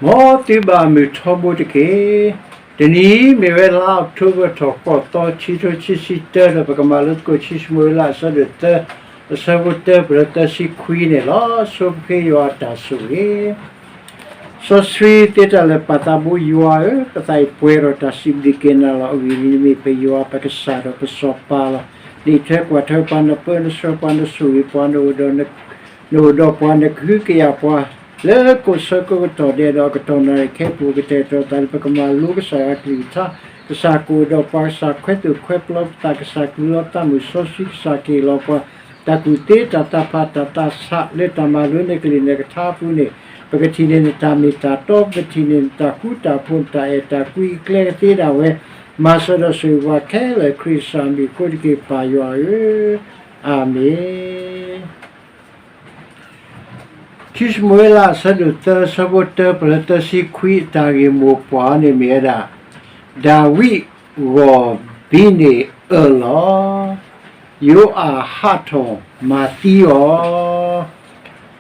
မ်သုဘၣ်မုာ်ထီဘိတက့ၢ်. တနံၤအံၤမ့ၢ်ဝဲလါအီးကထိဘၢၣ်ထီၣ်ဃိးသီ ခံကထိခံဆံတၢ ဒီးပကမၤလိသကိး ခံၡမူၤအ့လး အဆၢဒိၣ်သၢ အဆၢဖိတၢ ပလၢသၢဆံခွံန့ၣ်လီၤ. ဆိပဃ့ယွၤအတၢ်ဆိၣ်ဂ့ၤ စီဆှံသ့တၢ်လၢာ် ပၢ်သးဘိယွၤဧၢ, ပသးအံၤပှဲၤဒီးတၢ်စံးဘျုးက့ၤနၤလီၤ. အဂ့ၢ်ဒ်အံၤ, နမ့ၢ်ပယွၤပကစၢ်ဒီးပစီၤပၤလီၤ. နအံးထွဲကွၢ်ထွဲပှၤ, နပၢနဆှၢပှၤ, နဆိၣ်ဂ့ၤပှၤ, နအိၣ်ဒီး နအိၣ်ဒီးပှၤ, နကဟုကယာ်ပှၤလၢကိးဆၢကိးကတီၢ်ဒဲးဒီး ကတီၢ်နၣ်ရံၣ်ခဲအံၤပူၤ ကတဲာ်ကတီၤသးလၢပကမၤလိကစၢ်ယွၤအကလုၢ်ကထါ, ကစၢ်ကအိၣ်ဒီးပှၤ, ကစၢ်ခွဲးသူၣ်ခွဲးပျီပသး, ကစၢ်ကလုၢ်လီၤသးမုၢ်စီဆှံ, ကစၢ်ကဟ့ၣ်လီၤပှၤ တၢ်ကူၣ်သ့တၢ်သးဖးတၢ်သးဆး လၢတၢ်မၤလိနကလုၢ်နကထါအပူၤန့ၣ်, ပကထံၣ်န့ၢ်နတၢ်မ့ၢ်တၢ်တီ, ပကထံၣ်န့ၢ်နတၢ်ဃူတၢ်ဖိး နတၢ်အဲၣ်တၢ်ကွံအကျဲကသ့ဒၣ်ဝဲ, မၤစၢၤဒီးဆိၣ်ဂ့ၤပှၤခဲလၢာ် ခရံာ်ကစၢ်မံၤအဃိတက့ၢ် ပၢ်ယွၤဧၢ, အၤမ့ၣ်. ခံၡမူၤအ့လး အဆၢဒိၣ်သၢ အဆၢဖိတၢ ပလၢသၢဆံခွံ အတၢ်ဂ့ၢ်မိၢ်ပှၢ်န့ၣ်မ့ၢ်ဝဲဒၣ်, ဒၤဝံးဂီၢ်ဘံန့ၣ်အၢၣ်လီၤ, ယိၤအၣ်ဟးထီၣ်မၤသံအီၤ.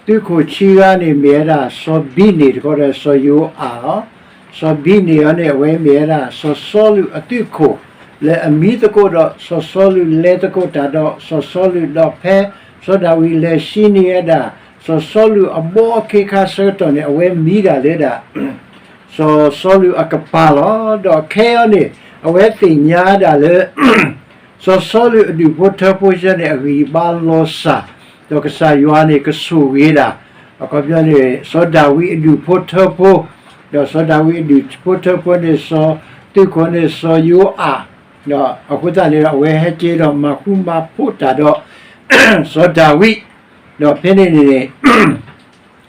သုးခိၣ်ခံဂၤန့ၣ်မ့ၢ်ဝဲဒၣ် စီၤဘံန့ၣ်တခီဒီး စီၤယိၤအၣ်လီၤ. စီၤဘံန့ၣ်အံၤန့ၣ် အဝဲမ့ၢ်ဝဲဒၣ် စီၤစီလူးအသုးခိၣ် လၢအမံသကိးဒီး စီၤစီလူးလဲၤသကိးတၢ်ဒီး စီၤစီလူးဒီးဖဲ စီၤဒၤဝံးလဲၤဆံးန့ၢ်ဝဲဒၣ် စီၤစီလူးအဘီအခ့အခါဆၢကတီၢ်န့ၣ် အဝဲမံဒၣ်လၢဒၣ် စီၤစီလူးအကပၤလီၤ. ဒီးခဲအံၤန့ၣ် အဝဲသ့ၣ်ညါဒၣ်လၢ စီၤစီလူးအဒူၣ်ဖိထၢဖိဆၢန့ၣ် အဂံၢ်ဘါလီၤစၢ်, ဒီးကစၢ်ယွၤန့ၣ်ကဆိၣ်ဂ့ၤဒၣ်, အခီပညီန့ၣ် စီၤဒၤဝံးအဒူၣ်ဖိထၢဖိ, ဒီးစီၤဒၤဝံးအဒူၣ်ဖိထၢဖိန့ၣ် စီၤသုးခိၣ်န့ၣ် စီၤယိၤအၣ်, ဒီးအဃိသတးန့ၣ်ဒီး အဝဲဟဲက့ၤဒီးမၤဃူမၤဖိးတၢ်ဒီး စီၤဒၤဝံး, ဒီးဖဲန့ၣ်န့ၣ်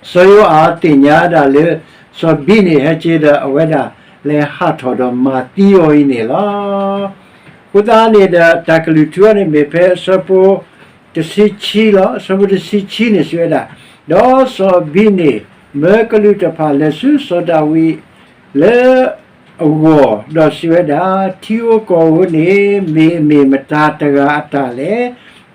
စီၤယိၤအၣ်သ့ၣ်ညါဒၣ်လၢ စီၤဘံန့ၣ်ဟဲက့ၤဒီး အဝဲဒၣ်လဲၤဟးထီၣ်ဒီးမၤသံအီၤအံၤန့ၣ်လီၤ. အဃိသတးန့ၣ်ဒီး တၢ်ကလုၢ်ထူန့ၣ်မ့ၢ်ဖဲအဆၢဖိ တဆံခံလီၤ. အဆၢဖိတဆံခံန့ၣ်စံးဝဲဒၣ်, ဒီးစီၤဘံန့ၣ် မၢကလူးတဖၣ်လဲၤဆူစီၤဒၤဝံး လၢအဂီၢ်, ဒီးစံးဝဲဒၣ်, ထံဧိၤကီၢ်ဧိၤန့ၣ် မ့ၢ်အမ့ၢ်မတၤတဂၤအတၢ်လဲၣ်,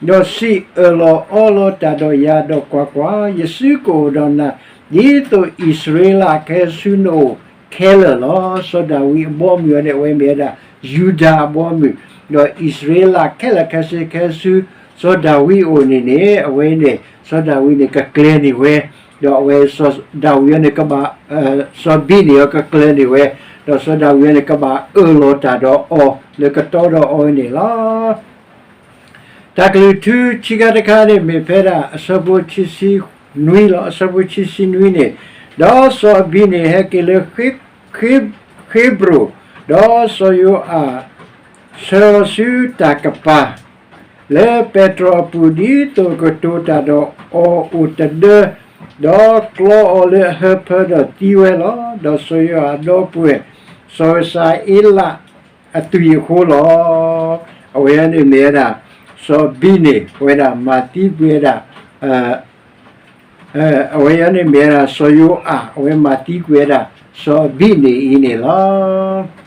ဒီးစံးအၢၣ်လီၤအီလီၤတၢ်ဒီးယၤ, ဒီးကွၢ်ကွၢ်, ယစုကအိၣ်ဒီးနၤ ဒ်သိးအံၣ်စရ့လးခဲဆူနအိၣ်ခဲလၢာ်လီၤ. စီၤဒၤဝံးအဘီအမုၢ်အံၤန့ၣ် အဝဲမ့ၢ်ဝဲဒၣ် ယူဒၤအဘီအမုၢ်, ဒီးအံၣ်စရ့လးခဲလၢာ်ခဲဆ့ခဲဆူ စီၤဒၤဝံးအအိၣ်န့ၣ်န့ၣ် အဝဲန့ၣ် စီၤဒၤဝံးန့ၣ်ကကျဲၤန့ၢ်ဝဲ, ဒီးအဝဲစီၤဒၤဝံးအံၤန့ၣ်ကဘၣ်, စီၤဘံန့ၣ်အံၤကကျဲၤန့ၢ်ဝဲ, ဒီးစီၤဒၤဝံးအံၤန့ၣ် ကဘၣ်အၢၣ်လီၤတၢ်ဒီးအီၤလၢကတီဒီးအီၤန့ၣ်လီၤ. တၢ်ကလုၢ်ထူခံခါတခါန့ၣ် မ့ၢ်ဖဲဒၣ်အဆၢဖိခံဆံနွံလီၤ. အဆၢဖိခံဆံနွံန့ၣ်, ဒီးစီၤဘံန့ၣ်ဟဲက့ၤလၢ ဃ့ဘြိၣ်, ဒီးစီၤယိၤအၣ်ဆှၢအီၤဆူတၢ်ကပၤ လၢပဲတြီအပူၤ ဒ်သိးကတိၤတၢ်ဒီးအီၤအိၣ်တဒၢ, ဒီးကျီအီၤလၢအဟၢဖၢဒီးသံဝဲလီၤ. ဒီးစီၤယိၤအၣ်ဒီပုၢ်ဝဲၢ် စီၤအ့စၤအ့လးအသွံၣ်အဃိလီၤ. အဝဲန့ၣ်မ့ၢ်ဝဲဒၣ် စီၤဘံန့ၣ် အဝဲဒၣ်မၤသံကွံာ်ဝဲဒၣ် အဝဲအံၤန့ၣ်မ့ၢ်ဝဲဒၣ် စီၤယိၤအၣ် အဝဲမၤသံကွံာ်ဝဲဒၣ် စီၤဘံန့ၣ်အံၤန့ၣ်လီၤ.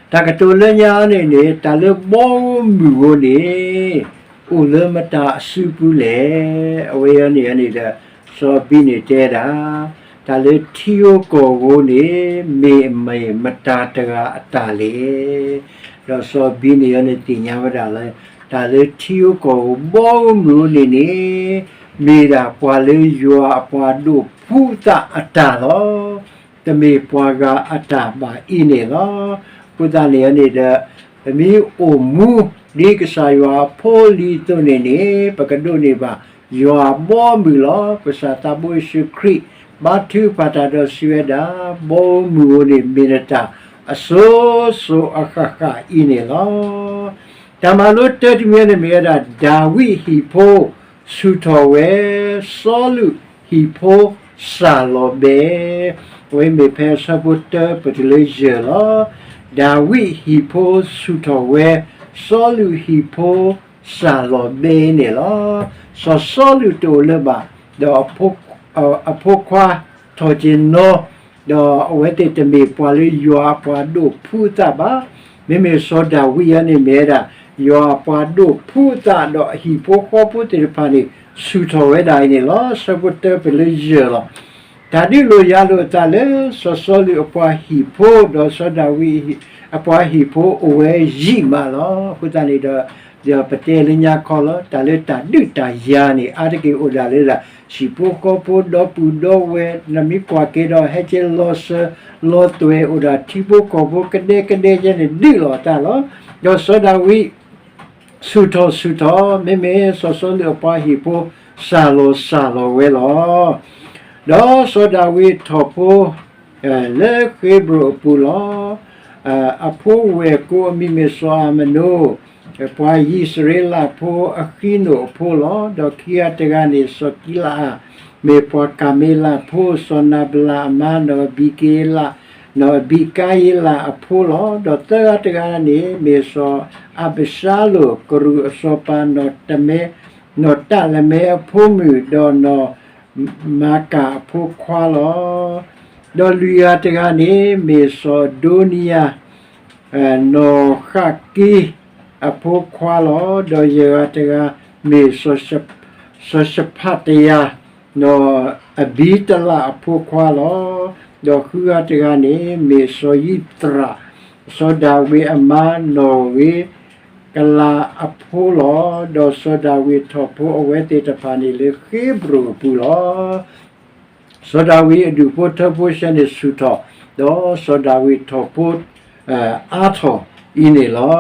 တၢ်ကတိၤလၢညါန့ၣ်န့ၣ် တၢ်လၢဘီဧိၤမုၢ်ဧိၤန့ၣ် အိၣ်လၢမတၤအစုပူၤလဲၣ်. အဝဲအံၤန့ၣ်န့ၣ်ဒီး စီၤဘံန့ၣ်တဲဒၣ် တၢ်လၢထံဧိၤကီၢ်ဧိၤန့ၣ် မ့ၢ်အမ့ၢ်မတၤတဂၤအတၢ်လဲၣ်. ဒီးစီၤဘံန့ၣ်အံၤန့ၣ်သ့ၣ်ညါဝဲဒၣ်လၢ တၢ်လၢထံဧိၤကီၢ်ဧိၤ ဘီဧိၤမုၢ်ဧိၤန့ၣ်န့ၣ် မ့ၢ်ဒၣ်ပှၤလၢယွၤအပှၤဒိးဖှူသးအတၢ်လီၤ. တမ့ၢ်ပှၤဂၤအတၢ်ဘၣ်အံၤန့ၣ်လီၤ. အဃိသတးန့ၣ်န့ၣ်ဒီး ပမ့ၢ်အိၣ်မူဒ်ကစၢ်ယွၤအဖိအလံၤအသိးန့ၣ်န့ၣ် ပကဒိးန့ၢ်ဘၣ် ယွၤအဘီအမုၢ်လီၤ. ကစၢ်သးဘိယ့ၣ်ၡူးခရံာ် ဘါထုကဖၣ်တၢ်ဒီးစံးဝဲဒၣ် ဘီဧိၤမုၢ်ဧိၤန့ၣ် မ့ၢ်နတၢ်အစိၤစိၤအဃၣ်ဃၣ်အံၤန့ၣ်လီၤ. တၢ်မၤလိတၢတမံၤန့ၣ်မ့ၢ်ဝဲဒၣ် ဒၤဝံးဟံၣ်ဖိဆူၣ်ထီၣ်ဝဲ, စီလူးဟံၣ်ဖိစၢ်လီၤဘဲ. အဝဲမ့ၢ်ဖဲအဆၢဖိတၢပတုၤလၢယဲၢ်လီၤ. ဒၤဝံးဟံၣ်ဖိဆူၣ်ထီၣ်ဝဲ, စီလူးဟံၣ်ဖိစၢ်လီၤဘဲန့ၣ်လီၤ. စီၤစီလူးတအိၣ်လၢၤဘၣ်, ဒီးအဖိခွါထီၣ်က့ၤနီၤ ဒီးအဝဲသ့ၣ်တမ့ၢ်ပှၤလၢယွၤအပှၤဒိးဖှူသးဘၣ်. မ့မ့ၢ်စီၤဒၤဝံးအံၤန့ၣ်မ့ၢ်ဝဲဒၣ် ယွၤအပှၤဒိးဖှူသး ဒီးအဟံၣ်ဖိဃီဖိသ့ၣ်တဖၣ်န့ၣ် ဆူၣ်ထီၣ်ဝဲဒၣ်အံၤန့ၣ်လီၤ. ဆၢဖိတၢပလၢယဲၢ်လီၤ. တၢ်ဒုးလိာ်ယၤလိာ်အသးလၢ စီၤစီလူးအပှၤဟံၣ်ဖိ ဒီးစီၤဒၤဝံးအပှၤဟံၣ်ဖိအိၣ်ဝဲယံာ်မးလီၤ. အဃိသတးန့ၣ်ဒီး ဒီးပတဲလၢညါခီလီၤ တၢ်လၢတၢ်ဒုးတၢ်ယၤန့ၣ် အါတက့ၢ်အိၣ်ဒၣ်လၢဒၣ် ဟံၣ်ဖိဃီဖိ ဒီပုၢ်ဒီဝဲၢ် နမ့ၢ်ကွၢ်က့ၤဒီး ဟဲက့ၤလီၤစၢၤလီၤသွဲၣ် အိၣ်ဒၣ်ထံဖိကီၢ်ဖိကဒဲကဒဲကဲန့ၣ် ဒုးလိာ်အသးလီၤ. ဒီးစီၤဒၤဝံး ဆူၣ်ထီၣ်ဆူၣ်ထီၣ် မ့မ့ၢ်စီၤစီလူးအပှၤဟံၣ်ဖိ စၢ်လီၤစၢ်လီၤဝဲလီၤ. ဒီးစီၤဒၤဝံးထီၣ်ဖိ လၢဃ့ဘြိၣ်အပူၤလီၤ. အဖိဝဲၢ်ကိအမံၤမ့ၢ်စီၤအၤမနိ, ပှၤယံးစရ့လးဖိအဃံနိၣ်အဖိလီၤ. ဒီးခံဂၤတဂၤန့ၣ် စီၤကံလအး, မ့ၢ်ပှၤကၤမ့လးဖိ, စီၤနၤဘလးအမါ နီၢ်အဘံကယ့လး, နီၢ်အဘံကယ့လးအဖိလီၤ. ဒီးသၢဂၤတဂၤန့ၣ် မ့ၢ်စီၤအၤဘၡါလိၣ် ကရူၢ်အစီၤပၤ နီၢ်တမ့, နီၢ်တၣ်လမဲအဖိမုၣ်, ဒီးနီၢ်မၤကၤအဖိခွါလီၤ. ဒီးလွံၢ်ဂၤတဂၤန့ၣ် မ့ၢ်စီၤဒိနံယၤ နီၢ်ဃၣ်ကံအဖိခွါလီၤ. ဒီးယဲၢ်ဂၤတဂၤ မ့ၢ်စီၤၡဖးတယၤ နီၢ်အဘံတလးအဖိခွါလီၤ. ဒီးဃုဂၤတဂၤန့ၣ် မ့ၢ်စီၤယံးသရး စီၤဒၤဝံးအမါ နီၢ်ဂ့ၤကလးအဖိလီၤ. ဒီးစီၤဒၤဝံးထီၣ်ဖိအဝဲသ့ၣ်တဖၣ်န့ၣ်လၢဃ့ဘြိၣ်အပူၤလီၤ. စီၤဒၤဝံးအဒူၣ်ဖိထၢဖိဆှၢန့ၣ်ဆူၣ်ထီၣ်, ဒီးစီၤဒၤဝံးထီၣ်ဖိ အါထီၣ်အံၤန့ၣ်လီၤ.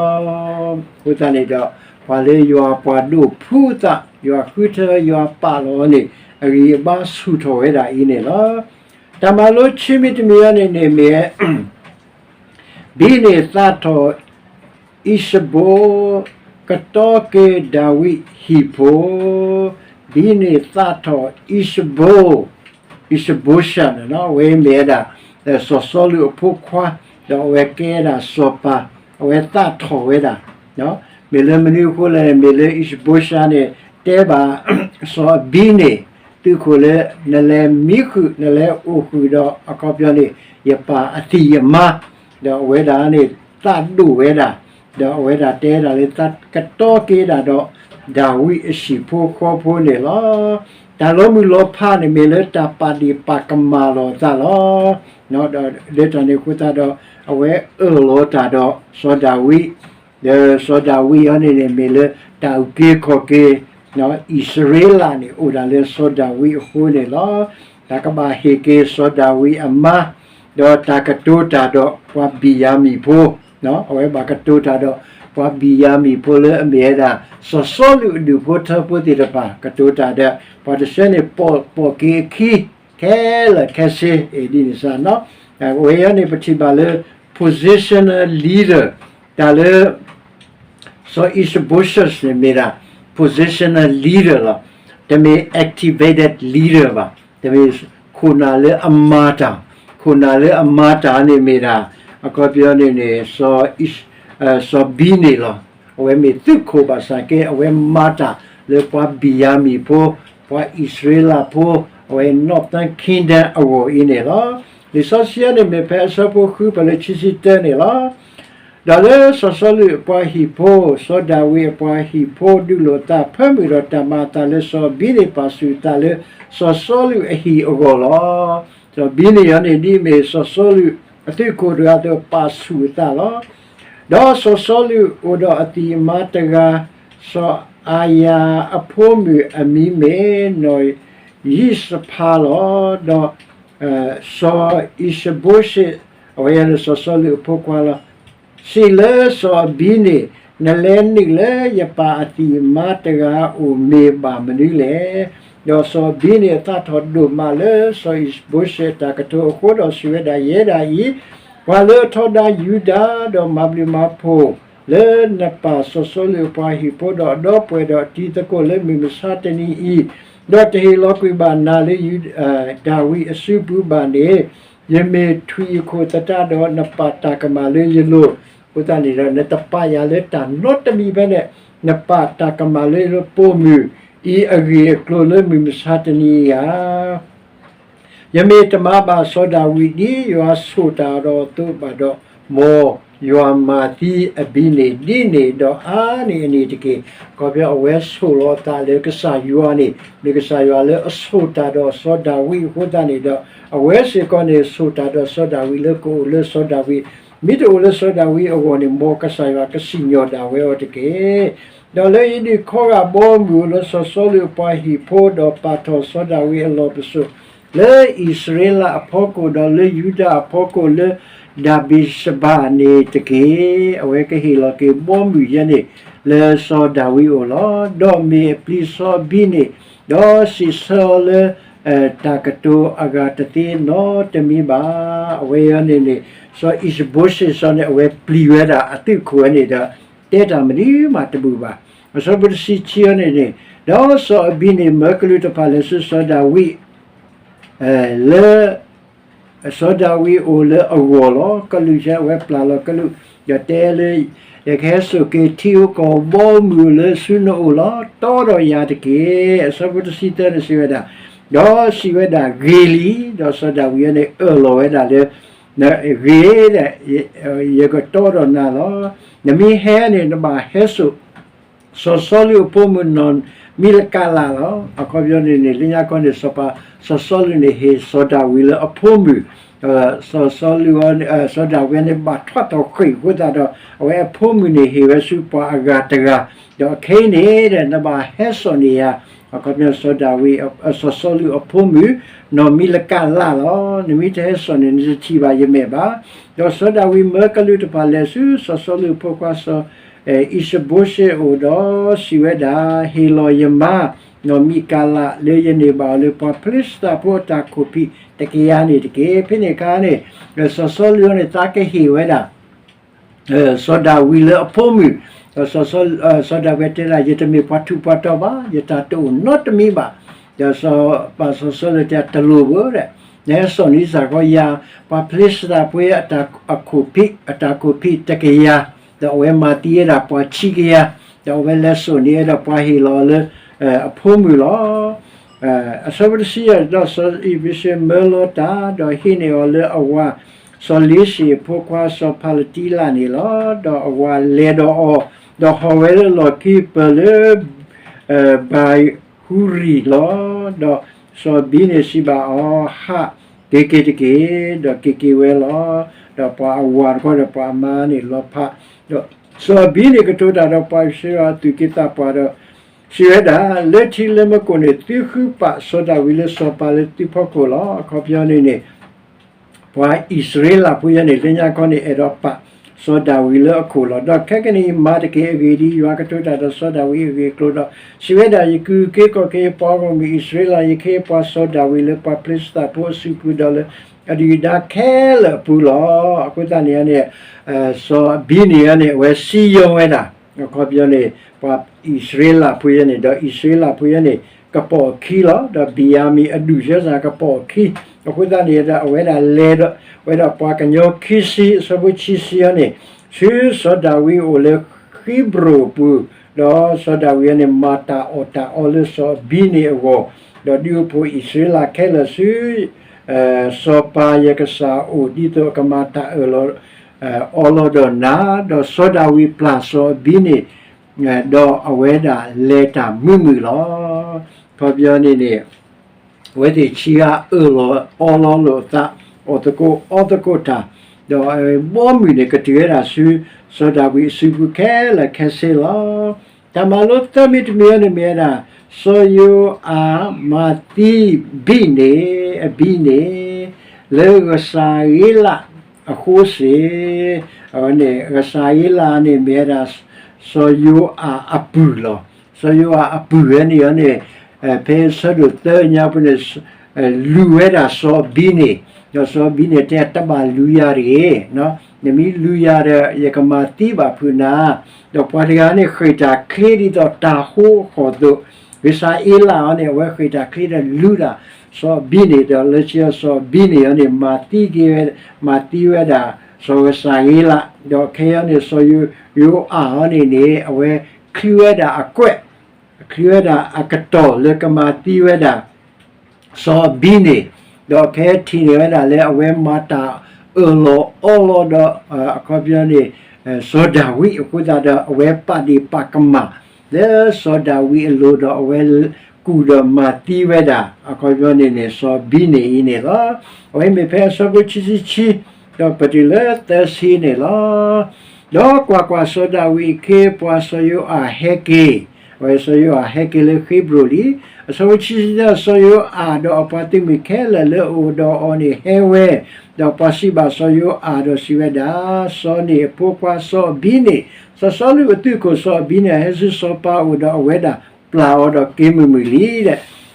အဃိသတးန့ၣ်ဒီး ပှၤလၢယွၤပှၤဒိၣ်ဖုးသး ယွၤဃုထၢယွၤပာ်လီၤန့ၣ် အဂံၢ်အဘါဆူၣ်ထီၣ်ဝဲဒၣ်အံၤန့ၣ်လီၤ. တၢ်မၤလိခံမံၤတမံၤအံၤန့ၣ်န့ၣ်မ့ၢ် ဘံန့ၣ်သးထီၣ်အံၣ်စဘိ, ကတီက့ၤဒၤဝံးဟံၣ်ဖိ, ဘံန့ၣ်သးထီၣ်အံၣ်စဘိ, အံၣ်စဘိၡးန့ၣ် အဝဲမ့ၢ်ဝဲဒၣ် စီၤစီလူးအဖိခွါ, ဒီးအဝဲကဲဒၣ်စီၤပၤ, အဝဲသးထီၣ်ဝဲဒၣ် မ့ၢ်လၢမနုၤအဃိလဲၣ်န့ၣ် မ့ၢ်လၢအံၣ်စဘိၡးန့ၣ် တဲဘၣ် စီၤအဘံန့ၣ် သုးခိၣ်လၢ နလဲၤမံဃုာ် နလဲၤအိၣ်ဃုာ်ဒီး အခီပညီန့ၣ် ယပၢ်အသံၣ်အမါ, ဒီးအဝဲဒၣ်န့ၣ် သးဒိၣ်ဝဲဒၣ်, ဒီးအဝဲဒၣ်တဲဒၣ်လၢသးကတီက့ၤဒၣ်ဒီး ဒၤဝံးအဟံၣ်ဖိဃီဖိန့ၣ်လီၤ. တၢ်လီၤမုၢ်လီၤဖးန့ၣ် မ့ၢ်လၢတၢ်ပာ်ဒ့ၣ်ပာ်ကမၣ်လီၤအသးလီၤ. ဒီးလၢတၢ်န့ၣ်အဃိသတးဒီး အဝဲအၢၣ်လီၤတၢ်ဒီးစီၤဒၤဝံး, ဒီးစီၤဒၤဝံးအံၤန့ၣ်န့ၣ် မ့ၢ်လၢတၢ်အုၣ်က့ၤခီၣ်က့ၤ အံၣ်စရ့လးန့ၣ် အိၣ်ဒၣ်လၢစီၤဒၤဝံးအဃိန့ၣ်လီၤ. တၢ်ကဘၣ်ဟ့ၣ်က့ၤစီၤဒၤဝံးအမါ, ဒီးတၢ်ကတိၤတၢ်ဒီးပှၤဘံၣ်ယၤမံၣ်ဖိ, အဝဲဘၣ်ကတိၤတၢ်ဒီး ပှၤဘံၣ်ယၤမံၣ်ဖိလၢအမ့ၢ်ဝဲဒၣ် စီၤစီလူးအဒူၣ်ဖိထၢဖိသ့ၣ်တဖၣ် ကတိၤတၢ်ဒီး ပှၤတဆၢန့ၣ် ပိာ်က့ၤအခံ ခဲလၢာ်ခဲဆ့ ဒ်န့ၣ်စ့ၢ်နီၤ. အဝဲအံၤန့ၣ် ပထံၣ်ဘၣ်လၢ positional leader တၢ်လၢ စီၤအံၣ်စဘိၡးန့ၣ်မ့ၢ်ဒၣ် positional leader လီၤ. တမ့ၢ် activated leader ဘၣ်. တမ့ၢ်ခိၣ်နၢ်လၢအမၤတၢ်, ခိၣ်နၢ်လၢအမၤတၢ်န့ၣ်မ့ၢ်ဒၣ် အခီပညီန့ၣ်န့ၣ် စီၤဘံန့ၣ်လီၤ. အဝဲမ့ၢ်သုးခိၣ်ဘၣ်ဆၣ်က့ အဝဲမၤတၢ်လၢပှၤဘံၣ်ယၤမံၣ်ဖိ, ပှၤအံၣ်စရ့လးဖိ, အဝဲ Northern Kingdom အဂီၢ်အံၤန့ၣ်လီၤ. လံာ်စီဆှံန့ၣ်မ့ၢ်ဖဲအဆၢဖိဃုဖဲလၢခံဆံတၢန့ၣ်လီၤ. ဒီးလၢစီၤစီလူးအပှၤဟံၣ်ဖိ, စီၤဒၤဝံးအပှၤဟံၣ်ဖိ ဒုးလိာ်သးဖၢမုၢ်ဒီးတၢ်မၤအသးလၢစီၤဘံန့ၣ်ပာ်ဆူၣ်အသးလၢ စီၤစီလူးအဟံၣ်အဂီၢ်လီၤ. စီၤဘံန့ၣ်အံၤန့ၣ် ဒ်အမ့ၢ်စီၤစီလူးအသုးခိၣ်တဂၤအသိး ပာ်ဆူၣ်အသးလီၤ. ဒီးစီၤစီလူးအိၣ်ဒီးအသံၣ်အမါတဂၤ, စီၤအၤယၤအဖိမုၣ်အမံၤမ့ၢ်နီၢ်ယံၡဖါလီၤ. ဒီး စီၤအံၣ်စဘိၡ့, အဝဲအံၤန့ၣ်စီၤစီလူးအဖိခွါလီၤ. စံးလၢစီၤအဘံန့ၣ်, နလဲၤနုာ်လၢယပၢ်အသံၣ်အမါတဂၤအအိၣ်မ့ၢ်ဘၣ်မနုၤလဲၣ်. ဒီးစီၤအဘံန့ၣ်အသးထီၣ်ဒိၣ်မးလၢစီၤအံၣ်စဘိၡ့အတၢ်ကတိၤအဃိဒီးစံးဝဲဒၣ်, ယဲဒၣ်အံၤ ပှၤလၢအထီဒါယူဒၤ, ဒီးမၤဘျုးမၤဖှိၣ်လၢနပၢ်စီၤစီလူးအပှၤဟံၣ်ဖိဒီးအဒီပုၢ်ဝဲၢ်ဒီးအတံၤသကိးလၢမုၢ်မဆါတနံၤအံၤ, ဒီးတဟ့ၣ်လီၤကွံာ်ဘၣ်နၤလၢ ဒၤဝံးအစုပူၤဘၣ်န့ၣ်, ယမ့ၢ်ထွံၣ်ယခိၣ်သတးဒီး နပာ်တၢ်ကမၣ်လၢယလိၤ. အဃိသတးန့ၣ်ဒီး နတပာ်ယၤလၢတၢ်နီတမံၤဖဲန့ၣ်, နပာ်တၢ်ကမၣ်လၢယလိၤပိာ်မုၣ်အံၤအဂ့ၢ်အကျိၤလၢမုၢ်မဆါတနံၤအံၤဧါ. ယမ့ၢ်တမၤဘၣ်စီၤဒၤဝံးဒ်ယွၤဆိၣ်တၢ်ဒီးအသိးဘၣ်ဒီး, မ် ယွၤမၤသံအဘံၤန့ၣ်ဒ်န့ၣ်ဒီးအါန့ၢ်အန့ၣ်တက့ၢ်. အခီပညီအဝဲဆိၣ်လီၤအသးလၢကစၢ်ယွၤန့ၣ် မ့ၢ်ကစၢ်ယွၤလၢအဆိၣ်တၢ်ဒီးစီၤဒၤဝံးအဃိသတးန့ၣ်ဒီး အဝဲစ့ၢ်ကီးန့ၣ် ဆိၣ်တၢ်ဒီးစီၤဒၤဝံးလၢကအိၣ်လၢစီၤဒၤဝံး, မ့ၢ်တအိၣ်လၢစီၤဒၤဝံးအဂီၢ်န့ၣ် မ်ကစၢ်ယွၤကစံၣ်ညီၣ်ဒၣ်ဝဲအီၤတက့ၢ်. ဒီးလၢယဒုးခီဂာ်ဘီမုၢ်လၢစီၤစီလူးအပှၤဟံၣ်ဖိ ဒီးပာ်ထီၣ်စီၤဒၤဝံးအလီၢ်ပစိာ် လၢအံၣ်စရ့လးအဖီခိၣ် ဒီးလၢယူဒၤအဖီခိၣ် လၢဒၤဘ့းရှဘၤန့ၣ်တက့ၢ်. အဝဲကဟ့ၣ်လီၤက့ၤဘီမုၢ်ယဲန့ၣ် လၢစီၤဒၤဝံးအအိၣ်လီၤ. ဒီးမ့ၢ်အပျံၤစီၤအဘံၤန့ၣ်, ဒီးစံးဆၢအီၤလၢ တၢ်ကတိၤအဂၤတသ့နီတမံၤဘၣ်. အဝဲအံၤန့ၣ်န့ၣ် စီၤအံၡဘိၤၡ့ၣ်စီန့ၣ် အဝဲပျံၤဝဲဒၣ်အသုးခိၣ်ဝဲန့ၣ်ဒီး တဲတၢ်မနုၤမးတဘူၣ်ဘၣ်. အဆၢဖိတဆံခံအံၤန့ၣ်န့ၣ်, ဒီးစီၤအဘံၤန့ၣ်မၢကလူးတဖၣ်လဲၤဆူစီၤဒၤဝံး လၢ စီၤဒၤဝံးအအိၣ်လၢအဂီၢ်လီၤ. ကလူးဆဲးအဝဲပျၢ်လီၤကလူး, ဒီးတဲလၢ ယကဟဲစိာ်က့ၤထံအူကီၢ်ဘီမုၢ်လၢဆူနအိၣ်လီၤ. တီဒီးယၤတက့ၢ်. အဆၢဖိတဆံသၢန့ၣ်စံးဝဲဒၣ်, ဒီးစံးဝဲဒၣ်ဂ့ၤလံ. ဒီးစီၤဒၤဝံးန့ၣ်အၢၣ်လီၤဝဲဒၣ်လၢ ဂ့ၤဒီး ယကတီဒီးနၤလီၤ. နမ့ၢ်ဟဲန့ၣ် နဘၣ်ဟဲစိာ် စီၤစီလူးအဖိမုၣ်နီၢ်မံလကၤလးလီၤ. အခီပညီန့ၣ်န့ၣ် လၢညါခီန့ၣ် စီၤပၤ စီၤစီလူးန့ၣ် ဟ့ၣ်စီၤဒၤဝံးလၢအဖိမုၣ်, စီၤစီလူး စီၤဒၤဝံးန့ၣ် ဘၣ်ထွးထီၣ်ဃ့ၢ်အဃိသတးဒီး အဝဲအဖိမုၣ်န့ၣ် ဟ့ၣ်ဝဲဆူပှၤအဂၤတဂၤ, ဒီးခဲအံၤန့ၣ်ဒီး နဘၣ်ဟဲစိာ်န့ၢ်ယၤ အခီပညီ စီၤဒၤဝံး စီၤစီလူးအဖိမုၣ် နီၢ်မံလကၤလးလီၤ. နမ့ၢ်တဟဲစိာ်န့ၣ် နတထံၣ်ဘၣ်ယမဲာ်ဘၣ်. ဒီးစီၤဒၤဝံးမၢကလူးတဖၣ်လဲၤဆူစီၤစီလူးအဖိခွါစီၤ အံၡဘိၤၡ့ၣ်အအိၣ်ဒီးစံးဝဲဒၣ်, ဟ့ၣ်လီၤယမါ နီၢ်မံကၤလး လၢယန့ၢ်ဘၣ်အီၤလၢပှၤဖလ့ၡသးဖိအတၢ်ခိၣ်ဖံးတကယၤန့ၣ်တက့ၢ်. ဖဲန့ၣ်အခါန့ၣ် စီၤစီလူးန့ၣ် သးကဟ့ၣ်ဝဲဒၣ် စီၤဒၤဝံးလၢအဖိမုၣ်, ဒီးစီၤဒၤဝံးတဲဒၣ် ယတမ့ၢ်ပှၤထူးပှၤတီၤဘၣ်, ယတၢ်တအိၣ်နီတမံၤဘၣ်. ဒီးစီၤပၤစီၤစီလူးတဲ တလိၣ်ဘၣ်ဒီး နဟဲစိာ်န့ၢ်စ့ၢ်ကီးယၤ ပှၤဖလ့ၡသးဖိအတၢ်ခိၣ်ဖံး, အတၢ်ခိၣ်ဖံးတကယၤ, ဒီးအဝဲမၤသံဝဲဒၣ်ပှၤခံကယၤ, ဒီးအဝဲလဲၤစိာ်န့ၢ်ဝဲဒၣ်ပှၤဟ့ၣ်လီၤအီၤလၢ အဖိမုၣ်လီၤ. အဆၢဖိတဆံယဲၢ်, ဒီးစီၤအံၣ်ဘံၡ့ၣ်မၢလီၤတၢ်, ဒီးဟံးန့ၢ်အီၤလၢအဝၤ စီၤလ့ၡ့ၣ်အဖိခွါစီၤဖၤလတံလးန့ၣ်လီၤ. ဒီးအဝၤလဲၤဒီးအီၤ, ဒီးဟီၣ်ဝဲလၢလီၢ်ခံပၢၢ်လၢ ဘၤဟူရံၣ်လီၤ. ဒီးစီၤအဘံၤန့ၣ်စံးဘၣ်အီၤ, ဟးက့ၤက့ၤတက့ၢ်, ဒီးက့ၤက့ၤဝဲလီၤ. ဒီးပှၤအဝၤတခီဒီးပှၤအမါန့ၣ်လီၤဖး, ဒီးစီၤအဘံၤန့ၣ်ကတိၤတၢ်ဒီးပှၤအံၣ်စရ့လးအသူၣ်က့သးပှၢ်ဒီး စံးဝဲဒၣ်, လၢထံလၢမူခိၣ်န့ၣ် သုဃုပာ်စီၤဒၤဝံးလၢစီၤပၤလၢသုဖီခိၣ်လီၤ. အခီပညီန့ၣ်န့ၣ် ပှၤအံၣ်စရ့လးဖိယဲန့ၣ် လၢညါခီန့ၣ် အဲၣ်ဒိးပာ်စီၤဒၤဝံးလၢအခိၣ်လီၤ. ဒီးခဲကနံၣ်အံၤမၤတက့ၢ်. အဂ့ၢ်ဒ်အံၤ, ယွၤကတိၤတၢ်ဒီးစီၤဒၤဝံးအဂ့ၢ်အကျိၤဒီး စံးဝဲဒၣ်, ယကုၢ်က့ၤကီၢ်က့ၤယပှၤဂီၢ်မုၢ်အံၣ်စရ့လး, ယကဟ့ၣ်ပှၤစီၤဒၤဝံးလၢပှၤဖလ့ၡသးဖိအစုပူၤဒီးလၢအဒုၣ်အဒါခဲလၢာ်အပူၤလီၤ. အဃိသတးန့ၣ်န့ၣ် စီၤအဘံၤန့ၣ်န့ၣ် အဝဲစံယိၤဝဲဒၣ် အခီပညီန့ၣ် ပှၤအံၣ်စရ့လးဖိယဲန့ၣ် ဒီးအံၣ်စရ့လးဖိယဲန့ၣ် ကပိာ်အခံလီၤ. ဒီးဘံၣ်ယၤမံၣ်အဒူၣ်စၢစၢ်ကပိာ်အခံ, အဃိသတးန့ၣ်ဒီး အဝဲဒၣ်လဲၤဒီး ဝဲဒၣ်ပှၤကညီခံဆံ, အဆၢဖိခံဆံအံၤန့ၣ် ဆူစီၤဒၤဝံးအအိၣ်လၢဃံဘြိၣ်အပူၤ, ဒီးစီၤဒၤဝံးန့ၣ် မၤတၢ်အီၣ်တၢ်အီလၢစီၤအဘံၤန့ၣ်အဂီၢ်, ဒီးဒုးအိၣ်ဖှိၣ်အံၣ်စရ့လးခဲလၢာ်ဆူ စီၤပၤယကစၢ်အအိၣ် ဒ်သိးအကမၤတၢ်အၢၣ်လီၤ အီလီၤဒီးနၤ, ဒီးစီၤဒၤဝံးပျၢ်စီၤအဘံၤန့ၣ် ဒီးအဝဲဒၣ်လဲၤတၢ်မုာ်မုာ်လီၤ. အခီပညီန့ၣ်န့ၣ် အဝဲသ့ၣ်ဆံဂၤအၢၣ်လီၤအီလီၤလိာ်အသး, အီၣ်သကိးအီသကိးတၢ်, ဒီးဘီမုၢ်န့ၣ် ကတုၤဝဲဒၣ်ဆူ စီၤဒၤဝံးအစုပူၤခဲလၢာ်ခဲဆ့လီၤ. တၢ်မၤလိသၢမံၤတမံၤအံၤန့ၣ်မ့ၢ်ဝဲဒၣ် စီၤယိၤအၤမၤသံဘံၤန့ၣ်, အဘံၤန့ၣ် လၢကစၢ်ဧ့လးအဃိစ့ၢ်, အဝဲန့ၣ် ကစၢ်ဧ့လးန့ၣ်မ့ၢ်ဝဲဒၣ် စီၤယိၤအၤအပုၢ်လီၤ. စီၤယိၤအၤအပုၢ်ဝဲန့ၣ်အံၤန့ၣ် ဖဲဆၢဒိၣ်သၢညါပူၤန့ၣ် လူၤဝဲဒၣ်စီၤအဘံၤန့ၣ်, ဒီးစီၤအဘံၤန့ၣ်တဲ တဘၣ်လူၤယၤတဂ့ၤ, နမ့ၢ်လူၤယၤဒီး ယကမၤသံဘၣ်ဖုးနၤ, ဒီးပှၤတဂၤန့ၣ်ဃ့ၢ်တၢ်ချ့ဒ်သိးတၤဟိအဃိၣ်သိး, ကစၢ်ဧ့လးအံၤန့ၣ် အဝဲဃ့ၢ်တၢ်ချ့ဒီးလူၤဒၣ်စီၤအဘံၤန့ၣ်, ဒီးလၢခံစီၤအဘံၤန့ၣ်အံၤန့ၣ် မၤသံက့ၤဝဲ, မၤသံဝဲဒၣ် စီၤကစၢ်ဧ့လး, ဒီးခဲအံၤန့ၣ် စီၤယိၤအၤအံၤန့ၣ်န့ၣ် အဝဲချံဝဲဒၣ်အကွဲး ချံဝဲဒၣ်အကတီၢ်လၢကမၤသံဝဲဒၣ် စီၤအဘံၤန့ၣ်, ဒီးခဲထံၣ်န့ၢ်ဝဲဒၣ်လၢအဝဲမၤတၢ် အၢၣ်လီၤအီလီၤဒီး အခီပညီန့ၣ် စီၤဒၤဝံးအဃိသတးဒီး အဝဲပာ်ဒ့ၣ်ပာ်ကမၣ် လၢစီၤဒၤဝံးအလိၤဒီး အဝဲကူၣ်ဒီးမၤသံဝဲဒၣ် အခီပညီန့ၣ်န့ၣ် စီၤအဘံန့ၣ်အံၤန့ၣ်လီၤ. အဝဲမ့ၢ်ဖဲအဆၢဖိခံဆံခံ ဒီးပတုၤလၢသၢဆံန့ၣ်လီၤ. ဒီးကွၢ်ကွၢ်, စီၤဒၤဝံးအခ့အပှၤစီၤယိၤအၣ်ဟဲက့ၤ, အဝဲစီၤယိၤအၣ်ဟဲက့ၤလၢဃ့ဘြိၣ်လံ. အဆၢဖိခံဆံသၢ, စီၤယိၤအၣ်ဒီးအပှၤသုးမုၢ်ခဲလၢာ်လၢအအိၣ်ဒီးအီၤန့ၣ်ဟဲဝဲ, ဒီးပှၤစံးဘၣ်စီၤယိၤအၣ်ဒီးစံးဝဲဒၣ်, စီၤန့ၣ်အဖိခွါစီၤအဘံန့ၣ်, စီၤစီလူးအသုးခိၣ်စီၤအဘံန့ၣ် ဟဲဆူစီၤပၤအအိၣ်ဒီးအဝဲဒၣ်ပျၢ်အီၤဒီးက့ၤမုာ်မုာ်လံဒီး,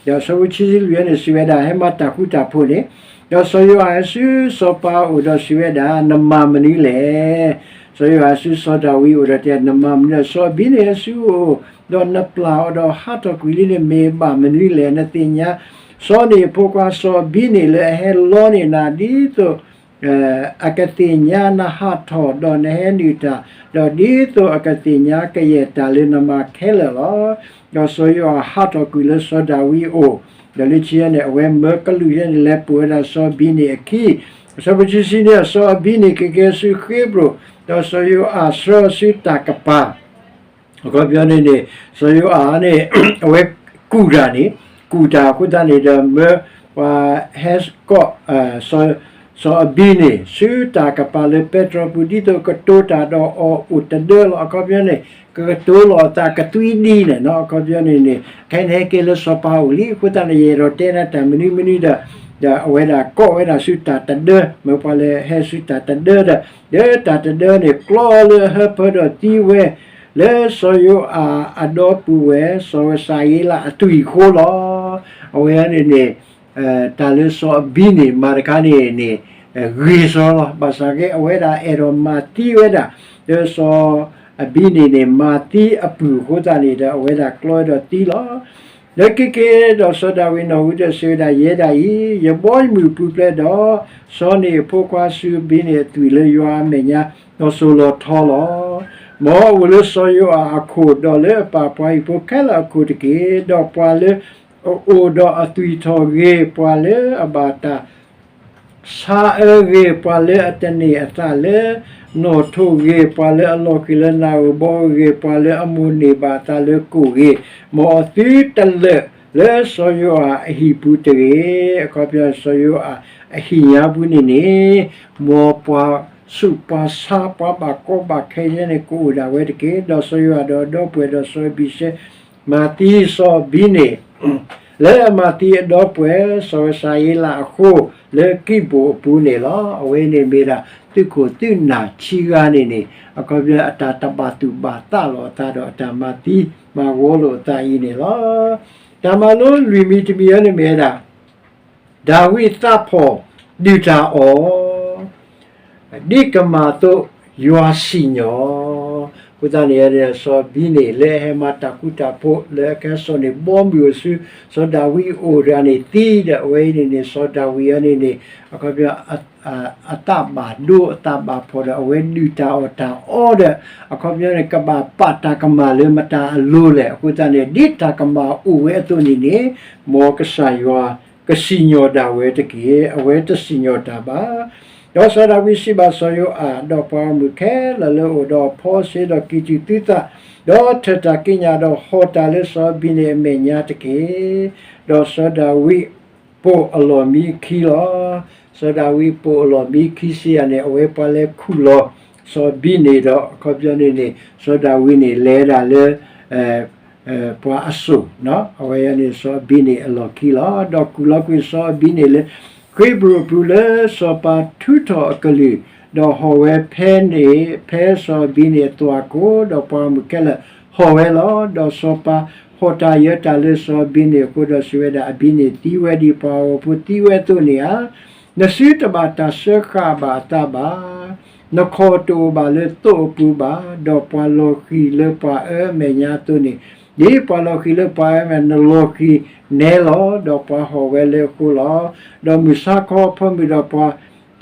ဒီးအဆၢဖိခံဆံလွံၢ်န့ၣ်စံးဝဲဒၣ်, ဟဲမၤတၢ်ဃူတၢ်ဖိးန့ၣ်, ဒီးစီၤယိၤအၣ်ဟဲဆူစီၤပၤအအိၣ်ဒီးစံးဝဲဒၣ်, နမၤမနုၤလဲၣ်. စီၤယိၤအၣ်ဟဲဆူစီၤဒၤဝံးအအိၣ်ဒီးတဲ, နမၤမနုၤလဲၣ်, စီၤအဘံန့ၣ်ဟဲဆူအအိၣ်, ဒီးနပျၢ်အီၤဒီးဟးထီၣ်ကွံာ်လံန့ၣ် မ့ၢ်ဘၣ်မနုၤလဲၣ်. နသ့ၣ်ညါ စီၤန့ၣ်အဖိခွါစီၤအဘံန့ၣ်လၢအဟဲလီန့ၢ်နၤဒ်သိး အကသ့ၣ်ညါနဟးထီၣ်ဒီးနဟဲနုာ်တၢ်, ဒီးဒ်သိးအကသ့ၣ်ညါကယဲၢ်တၢ်လၢနမၤခဲလၢာ်လီၤ. ဒီးစီၤယိၤအၣ်ဟးထီၣ်ကွံာ်လၢစီၤဒၤဝံးအအိၣ်, ဒီးလၢခံန့ၣ် အဝဲမၢကလူးန့ၣ် လဲၤပိာ်ဝဲဒၣ်စီၤအဘံန့ၣ်အခံ, အဆၢဖိခံဆံန့ၣ် စီၤအဘံန့ၣ်က့ၤက့ၤဆူဃ့ဘြိၣ်, ဒီးစီၤယိၤအၣ်ဆှၢအီၤဆူတၢ်ကပၤ အခီပညီန့ၣ်န့ၣ် စီၤယိၤအၣ်န့ၣ် အဝဲကူၣ်တၢ်န့ၣ်, ကူၣ်တၢ်အဃိသတးန့ၣ်ဒီး မၢပှၤဟဲကီး စီၤအဘံန့ၣ် ဆူတၢ်ကပၤလၢပဲတြီပူၤ ဒ်သိးကတိၤတၢ်ဒီးအီၤအိၣ်တဒၢလီၤ. အခီပညီန့ၣ် ကကတိၤလီၤအသးကသွံဒံးန့ၣ်နီၤ. အခီပညီန့ၣ်န့ၣ် ခဲအံၤန့ၣ်ဟဲက့ၤလၢစီၤပၤအအိၣ်လံ အဃိသတးန့ၣ် ယအဲၣ်ဒိးတဲနၤတၢ်မနုၤမနုၤဒီး, ဒီးအဝဲဒၣ်ကိးဝဲဒၣ်ဆူတၢ်တဒၢ, မၢပှၤလၢဟဲဆူတၢ်တဒၢဒီး, ဒီးတၢ်တဒၢန့ၣ် ကျီလၢအဟၢဖၢဒီးသံဝဲ လၢစီၤယိၤအၣ်အဒီပုၢ်ဝဲၢ် စီၤဝဲစၤယ့လးအသွံၣ်အဃိလီၤ. အဝဲန့ၣ်န့ၣ် တၢ်လၢစီၤအဘံန့ၣ် မၤတခါန့ၣ်န့ၣ် ဂ့ၤစီလီၤ. ဘၣ်ဆၣ်က့ အဝဲဒၣ်အဲၣ်ဒိးမၤသံဝဲဒၣ် လၢစီၤအဘံန့ၣ်န့ၣ် မၤသံအပုၢ်အဃိသတးန့ၣ်ဒီး အဝဲဒၣ်ကျီဒီးသံလီၤ. လၢခံက့ၤဒီးစီၤဒၤဝံးနီၣ်ဟူဒီးစံးဝဲဒၣ်, ယဲဒၣ်အံၤ ယဘီယမုၢ်ပူၤဖျဲးဒီး စီၤန့ၣ်အဖိခွါစီၤအဘံန့ၣ်အသွံၣ်လၢယွၤအမဲာ်ညါ ဒီးစိာ်လီၤထီလီၤ. မ်အအိၣ်လၢစီၤယိၤအၣ်အခိၣ် ဒီးလၢအပၢ်ပှၤဟံၣ်ဖိခဲလၢာ်အခိၣ်တက့ၢ်. ဒီးပှၤလၢအအိၣ်ဒီးအသွံၣ်ထီၣ်ဂ့ၤ, ပှၤလၢအဘၣ်တၢ် ဆါအၢဂ့ၤ, ပှၤလၢအတန့ၢ်အသးလၢနီၣ်ထိးဂ့ၤ, ပှၤလၢအလီၤဃံၤလၢနၢ်ဧိၤဘီဧိၤဂ့ၤ, ပှၤလၢအမိၣ်န့ၢ်ဘၣ်အသးလၢကိၣ်ဂ့ၤ, မ်အီၤသုတလၢာ်လၢစီၤယိၤအၣ်အဟံၣ်ပူၤတဂ့ၤ. အခီပညီ စီၤယိၤအၣ်အဟံၣ်ညါပူၤန့ၣ်န့ၣ် မ်ပှၤဆူးပှၤဆါ ပှၤဘၣ်ကီဘၣ်ခဲယဲန့ၣ် ကအိၣ်ဒၣ်ဝဲတက့ၢ်. ဒီးစီၤယိၤအၣ်ဒီးအဒီပုၢ်ဝဲၢ်ဒီးစီၤအဘံၤၡဲ မၤသံစီၤအဘံၤန့ၣ် လၢအမၤသံအဒီပုၢ်ဝဲၢ် စီၤဝဲစၤယ့လးအဃိ လၢကံးဘိၣ်အပူၤန့ၣ်လီၤ. အဝဲန့ၣ်မ့ၢ်ဒၣ်သုးခိၣ်သုးနၢ်ဆံဂၤန့ၣ်န့ၣ် အခီပညီအတၢ်တဘၣ်သူၣ်ဘၣ်သးလိာ်အသးဒီးအတၢ်မၤသံမၤဝီလိာ်အသးအံၤန့ၣ်လီၤ. တၢ်မၤလိလွံၢ်မံၤတမံၤအံၤန့ၣ်မ့ၢ်ဝဲဒၣ် ဒၤဝံးသးဖီၣ်ဒုၣ်တၢ်အီၣ် ဒ်ကမၣ်အသိးယွၤစံၣ်ညီၣ်, အဃိသတးန့ၣ် စီၤအဘံၤန့ၣ် လၢအဟဲမၤတၢ်ဃူတၢ်ဖိး လၢအကဲစီၤန့ၣ် ဘီမုၢ်အိၣ်ဆူ စီၤဒၤဝံးအအိၣ်တဂၤန့ၣ်သံဒီး အဝဲအံၤန့ၣ်န့ၣ် စီၤဒၤဝံးအံၤန့ၣ်န့ၣ် အခီပညီ အသးဘၣ်ဒိအသးဘၣ်ဖှီၣ်ဒီး အဝဲဒုၣ်တၢ်အီၣ်တၢ်အီဒီး အခီပညီန့ၣ် ကဘၣ်ပာ်တၢ်ကမၣ်လၢမတၤအလိၤလဲၣ်. အဃိသတးန့ၣ် ဒ်တၢ်ကမၣ်အိၣ်ဝဲအသိးန့ၣ်န့ၣ် မ်ကစၢ်ယွၤကစံၣ်ညီၣ်ဒၣ်ဝဲတက့ၢ်. အဝဲတစံၣ်ညီၣ်တၢ်ဘၣ်. ဒီးစီၤဒၤဝံးစံးဘၣ်စီၤယိၤအၣ် ဒီးပှၤဂီၢ်မုၢ်ခဲလၢာ်လၢအအိၣ်ဒီးအဖီစ့ဒီးကံၢ်တူာ်သုသး, ဒီးထၢၣ်တၢ်ကံးညာ်ဒီးဟီၣ်တၢ်လၢစီၤအဘံၤန့ၣ်အမဲာ်ညါတက့ၢ်. ဒီးစီၤဒၤဝံးပိာ်အလီၢ်မံအခံလီၤ. စီၤဒၤဝံးပိာ်အလီၢ်မံခံစံယၤန့ၣ် အဝဲပှၤလဲၤခူၣ်လီၤ စီၤအဘံၤန့ၣ်ဒီး အခီပညီန့ၣ်န့ၣ် စီၤဒၤဝံးန့ၣ် လဲၤဒၣ်လၢ ပှၤအစိၣ်, အဝဲန့ၣ် စီၤအဘံၤန့ၣ်အလီၢ်ခံလီၤ. ဒီးကူၣ်လီၤကွံာ်စီၤအဘံၤန့ၣ်လၢ ဃ့ဘြိၣ်အပူၤလၢစီၤပၤထုးထီၣ်အကလုၢ်, ဒီးဟီၣ်ဝဲဖဲန့ၣ် ဖဲစီၤအဘံၤန့ၣ်အသွၣ်ကိၢ်, ဒီးပှၤဂီၢ်မုၢ်ခဲလၢာ်ဟီၣ်ဝဲလီၤ. ဒီးစီၤပၤဟီၣ်တၢ်ယၢၤတၢ်လၢစီၤအဘံၤန့ၣ်အဃိဒီးစံးဝဲဒၣ်, အဘံၤန့ၣ်သံဝဲဒ်ပှၤဂီၤဖိသံဝဲအသိးန့ၣ်ဧါ. နစုတဘၣ်တၢ်စၢဃာ်ဘၣ်အသးဘၣ်. နခီၣ်တအိၣ်ဘၣ်လၢသိးအပူၤဘၣ်, ဒီးပှၤလီၤဃံၤလၢပှၤအၢအမဲာ်ညါအသိးန့ၣ်, ဒ်ပှၤလီၤဃံၤလၢပှၤအၢအမဲာ် နလီၤဃံၤနဲလီၤ, ဒီးပှၤဟီၣ်ဝဲလၢအဃိလီၤ. ဒီးမုၢ်ဆါခီအဖၢမုၢ်ဒီးပှၤ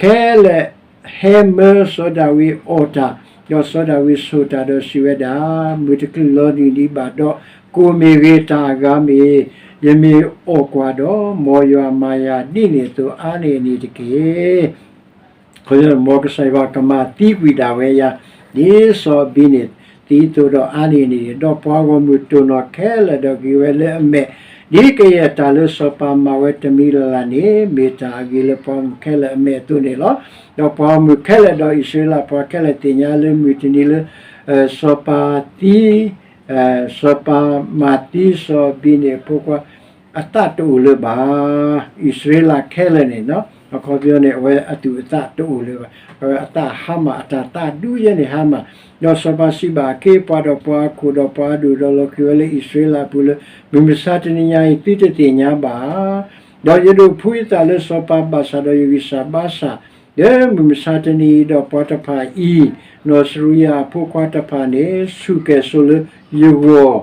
ခဲလၢာ်ဟဲမၢစီၤဒၤဝံးအီၣ်တၢ်, ဒီးစီၤဒၤဝံးဆိၣ်တၢ်ဒီးစံးဝဲဒၣ်, မုၢ်တချုးလီၤနုၢ်ဒံးဘၣ်ဒီး, ကိၣ်မ့ၢ်ဂ့ၤတၢ်အဂၤမ့ၢ်, ယမ့ၢ်အီၣ်ကွၢ်ဒီး, မ်ယွၤမၤယၤဒ်န့ၣ်အသိးအါန့ၢ်အန့ၣ်တက့ၢ်. မ်ကစၢ်ယွၤကမၤသံကွံာ်ဒၣ်ဝဲယၤ, ဒ်စီၤဘံန့ၣ်သံအသိးဒီးအါန့ၢ်န့ၣ်, ဒီးပှၤဂီၢ်မုၢ်တိၢ်နီၣ်ခဲလၢာ်ဒီးဂ့ၤဝဲလၢအမဲာ်, ဒ်ကယဲၢ်တၢ်လၢစီၤပၤမၤဝဲတမံၤလၢ်လၢ်န့ၣ်, မ့ၢ်တၢ်အဂ့ၤလၢပှၤဂီၢ်မုၢ်ခဲလၢာ်အမဲာ်အသိးန့ၣ်လီၤ. ဒီးပှၤဂီၢ်မုၢ်ခဲလၢာ်ဒီးအံၣ်စရ့လးပှၤခဲလၢာ်သ့ၣ်ညါလၢမုၢ်တနံၤလၢ စီၤပၤသံ စီၤပၤမၤသံစီၤဘံန့ၣ်အဖိခွါ အသးတအိၣ်လၢၤဘၣ်. အံၣ်စရ့လးခဲလၢာ်န့ၣ်, အခီပညီန့ၣ် အဝဲအသူၣ်အသးတအိၣ်လၢၤဘၣ်. အဝဲအသးဟါမၢ်, အတၢ်သးဒူယဲန့ၣ်ဟါမၢ်. ဒီးစီၤပၤစံးဘၣ်အခ့အပှၤဒီးပှၤဟီၣ်ခိၣ်ဒီးပှၤအဒိၣ်ဒီးလီၤဃံၤဝဲလၢအံၣ်စရ့လးအပူၤလၢ, မုၢ်မဆါတနံၤညါအံၤ သုတသ့ၣ်ညါဘၣ်ဧါ. ဒီးယဒိးဖှူယသးလၢစီၤပၤဘၣ်ဆၣ်ဒီးယဂံၢ်စၢ်ဘါစၢ် လၢမုၢ်မဆါတနံၤအံၤ, ဒီးပှၤတဖၣ်အံၤ, နီၢ်စရံယၤအဖိခွါတဖၣ်န့ၣ် ဆူၣ်ကဲၣ်ဆိးလၢယဂီၢ်,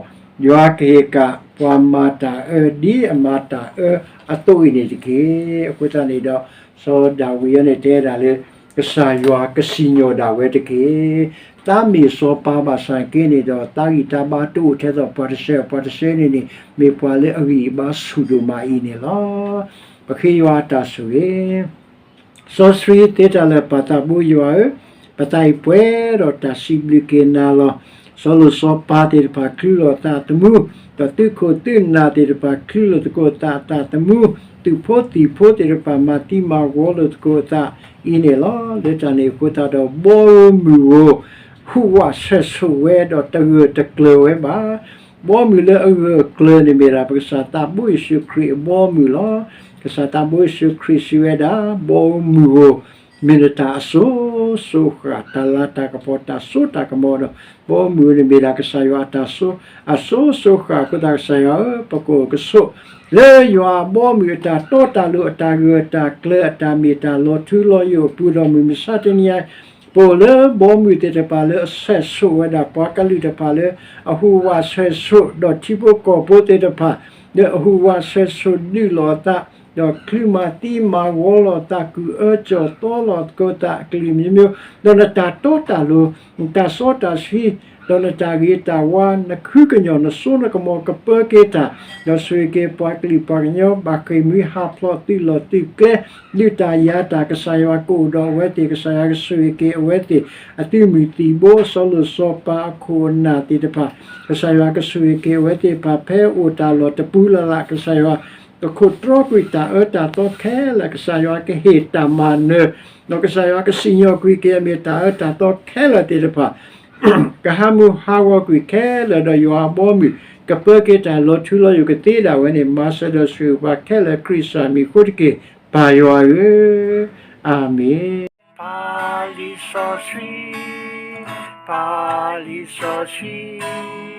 ယွၤကဟ့ၣ်ကၣ်ပှၤမၤတၢ်အၢ ဒ်အမၤတၢ်အၢအသိးအံၤန့ၣ်တက့ၢ်. အဃိသတးန့ၣ်ဒီး စီၤဒၤဝံးအံၤန့ၣ်တဲဒၣ်လၢ ကစၢ်ယွၤကစံၣ်ညီၣ်ဒၣ်ဝဲတက့ၢ်. တၢ်မ့ၢ်စီၤပၤဘၣ်ဆၣ်က့န့ၣ်ဒီး တၢ်ဂံၢ်တၢ်ဘါတအိၣ်ထဲသိးပှၤတဆၢ, ပှၤတဆၢန့ၣ်န့ၣ် မ့ၢ်ပှၤလၢအဂံၢ်အဘါဆူၣ်ဒိၣ်မးအံၤန့ၣ်လီၤ. ပဃ့ယွၤအတၢ်ဆိၣ်ဂ့ၤ စီဆှံသ့တၢ်လၢာ် ပၢ်သးဘိယွၤဧၢ, ပသးအံၤပှဲၤဒီးတၢ်စံးဘျုးက့ၤနၤလီၤ. စီၤလိာ်စီၤပၤသ့ၣ်တဖၣ်ချုးလီၤသးသမူ, ဒီးသုးခိၣ်သုးနၢ်သ့ၣ်တဖၣ်ချုးလိာ်သကိးသးအသးသမူ, သုးဖိသံၣ်ဖိသ့ၣ်တဖၣ်မၤသံမၤဂီၤလိာ်သကိးအသးအံၤန့ၣ်လီၤ. လၢတၢ်န့ၣ်အဃိသတးဒီး ဘီမုၢ်ဧိၤ ဟူးဝးဆှဲးဆိးဝဲဒီးတဂၢၢ်တကျၢၤဝဲဘၣ်. ဘီမုၢ်လၢအဂၢၢ်အကျၢၤန့ၣ်မ့ၢ်ဒၣ် ပကစၢ်သးဘိယ့ၣ်ၡူးခရံာ်အဘီမုၢ်လီၤ. ကစၢ်သးဘိယ့ၣ်ၡူးခရံာ်စံးဝဲဒၣ် ဘီမုၢ်ဧိၤ မ့ၢ်နတၢ်အစိၤစိၤဃၣ်, တၢ်လၤတၢ်ကပီၤတၢ်စိတၢ်ကမီၤဒီး ဘီမုၢ်ဧိၤန့ၣ်မ့ၢ်ဒၣ်ကစၢ်ယွၤအတၢ်စိၤ, အစိၤစိၤဃၣ်အဃိသတး ကစၢ်ယွၤဧၢ, ပကအိၣ်ကဆိး လၢယွၤအဘီမုၢ်အတၢ်တီတၢ်လိၤ အတၢ်ဂၢၢ်တၢ်ကျၢၤ အတၢ်မ့ၢ်တၢ်လီၤထူလီၤယိာ်အပူၤဒီး မုၢ်မဆါတနံၤအံၤ ပအိၣ်လၢဘီမုၢ်သ့ၣ်တဖၣ်လၢအဆှဲးဆိးဝဲဒၣ် ပှၤကလုာ်တဖၣ်လၢအဟူးဝးဆှဲးဆိး ဒီးထံဖိကီၢ်ဖိသ့ၣ်တဖၣ် လၢအဟူးဝးဆှဲးဆိးဒုးလိာ်အသး ဒီးချုးမၤသံမၤဂီၤလိာ်အသး ကုၢ်အၢကၠီၣ်သီလိာ်သကိးသးအကလုာ်မျိုးမျိုး, ဒီးနတၢ်တီတၢ်လိၤ, နတၢ်စီတၢ်ဆှံ, ဒီးနတၢ်ဂ့ၤတၢ်ဝါ, နခုကညီၤနစိနကမီၤကပၢက့ၤတၢ်, ဒီးဆိၣ်ဂ့ၤက့ၤပှၤကလုာ်ပှၤကညီ ဘၣ်ဃ့ၢ်မှံဟးဖျိးသုးလီၢ်သုးကျဲ လုၢ်တၢ်ယၤတၢ် ကစၢ်ယွၤကအိၣ်ဒီးအဝဲသ့ၣ်, ကစၢ်ယွၤကဆိၣ်ဂ့ၤက့ၤအဝဲသ့ၣ် အသုးမုၢ်သံၣ်ဘိ စီၤလိာ်စီၤပၤအခိၣ်အနၢ်သ့ၣ်တဖၣ်, ကစၢ်ယွၤကဆိၣ်ဂ့ၤက့ၤအဝဲသ့ၣ်တဖၣ် ဖဲအိၣ်တၢ်လီၢ်တပူၤလၢ်လၢ် ကစၢ်ယွၤ ကခိးတြီကွံာ်တၢ်အၢတၢ်သီခဲလၢာ်, ကစၢ်ယွၤကဟ့ၣ်တၢ်မၤနၢၤ, ဒီးကစၢ်ယွၤကစံၣ်ညီၣ်ကွံာ်က့ၤအမ့ၢ်တၢ်အၢတၢ်သီခဲလၢာ်သ့ၣ်တဖၣ် ကဟးမုၢ်ဟးဂီၤကွံာ်ခဲလၢာ်ဒီး ယွၤအဘီအမုၢ် ကပၢက့ၤတၢ်လီၤထူလီၤယိာ်ကသ့ဒၣ်ဝဲန့ၣ် မၤစၢၤဒီးဆိၣ်ဂ့ၤပှၤခဲလၢာ် ခရံာ်စၢ်မံၤအဃိတက့ၢ် ပၢ်ယွၤဧၢ, အၤမ့ၣ်. ပၢ်လံာ်စီဆှံ, ပၢ်လံာ်စီဆှံ,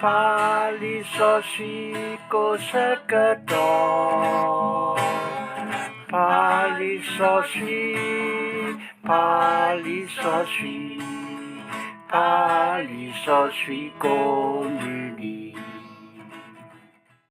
ပၢ်လံာ်စီဆှံ ကိးဆၢကတီၢ်, ပၢ်လံာ်စီဆှံ, ပၢ်လံာ်စီဆှံ, ပၢ်လံာ်စီဆှံကိးမုၢ်နံၤ